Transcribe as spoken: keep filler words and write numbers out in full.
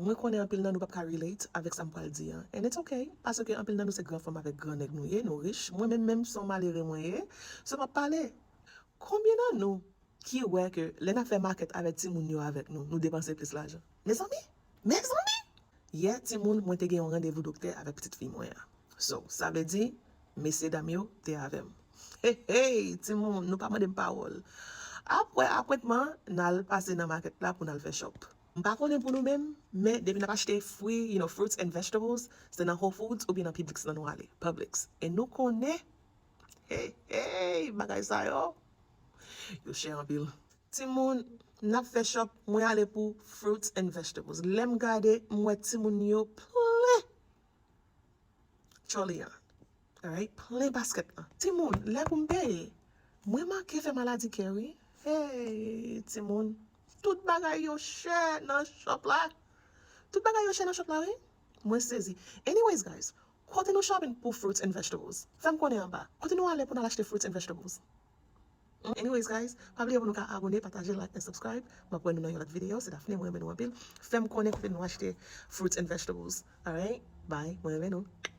Mwen konnen anpil nan nou p ap ka relate avèk sa m pral di an. And it's okay, paske anpil nan nou se gran fanm avèk gran nèg nou ye, nou rich. Mwen menm menm se yon malere mwen ye. So m ap pale. Konbyen nan nou ki wè ke lè n ap fè makèt avèk timoun yo avèk nou, nou depanse plis lajan? Mezanmi! Mezanmi! Yè timoun, mwen te gen yon randevou doktè avèk pitit fi mwen an. So, sa vle di, mesye dam yo te avè m. Hey, hey, timoun, nou pa mande m pawòl. Apre, apretman, n al pase nan makèt la pou n al fè shop. M pa konnen pou nou menm, men depi n ap achte fwi, you know, fruits and vegetables, se nan Whole Foods oubyen nan Publix nan nou ale. Publix. E nou konnen, hey, hey, bagay sa yo, yo chè anpil. Timoun, n ap fè shop, mwen ale pou fruits and vegetables. Lè m gade, m wè timoun yo plen tchòli an. Alright? Plen baskèt lan. Timoun, lè pou m peye, mwen manke fè maladi kè wi. Hey, timoun. Tout bagay yo chè nan shop la. Tout bagay yo chè nan shop la, wi. Mwen sezi. Anyways, guys, kote nou shopping pou fruits and vegetables? Fè m konnen anba. Kote nou ale pou n al achte fruits and vegetables? Anyways, guys, pa bliye pou nou ka abone, pataje, like and subscribe. M ap wè nou nan yon lòt videyo. Se Daphne, mwen renmen nou anpil. Fè m konnen kote nou achte fruits and vegetables. Alright? Bye. Mwen renmen nou.